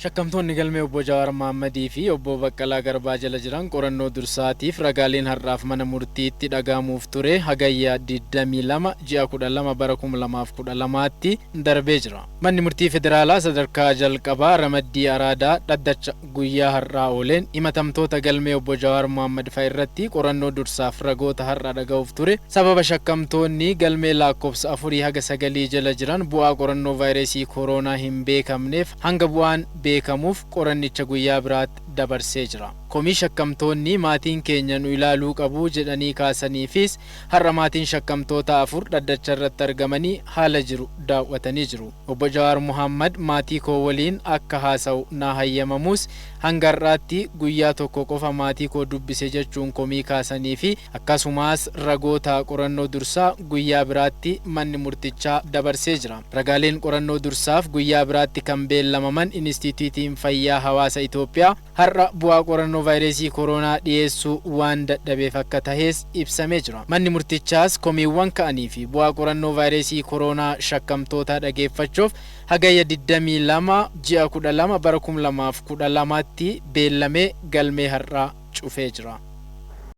Shakkamtoonni galmee obbo Jawaar Mahammadii fi obbo Baqqalaa Garbaa jala jiran qorannoo dursaatiif ragaaleen har'aaf mana murtiitti dhagahamuuf ture Hagayya 22 ji'a 12 bara 2012tti darbee jira. Manni murtii federaalaa sadarkaa jalqabaa ramaddii Araadaa dhaddacha guyyaa har'aa ooleen himatamtoota galmee obbo Jawaar Mohammad fa'a irratti qorannoo dursaaf ragoota har'a dhaga'uuf ture sababa shakkamtoonni galmee laakkofsa afurii haga sagalii jala jiran bu'aa qorannoo vaayirasii kooroonaa hin beekamneef hanga bu'aan beekamuuf qorannicha guyyaa biraatti dabarsee jira. Komii shakkamtoonni maatiin keenya nu ilaaluu qabu jedhanii kaasaniifis har'a maatiin shakkamtoota 4 dhaddacha irratti argamanii haala jiru daawwatanii jiru. Obbo Jawaar Mohammad maatii koo waliin akka haasa'u naa hayyamamus hanga har'aatti guyyaa tokko qofa maatii koo dubbise jechuun komii kaasanii fi akkasumas ragoota qorannoo dursaa guyyaa biraatti manni murtichaa dabarsee jira. Ragaaleen qorannoo dursaaf guyyaa biraatti kan beellamaman Inistituutiin Fayyaa Hawaasa Itoophiyaa har'a bu'aa qorannoo vaayirasii kooroonaa dhiyeessuu waan dadhabeef akka tahes ibsamee jira. Manni murtichaas komiiwwan ka'anii fi bu'aa qorannoo vaayirasii kooroonaa shakkamtootaa dhageeffachuuf Hagayya 22 ji'a 12 bara 2012tti beellamee galmee har'aa cufee jira.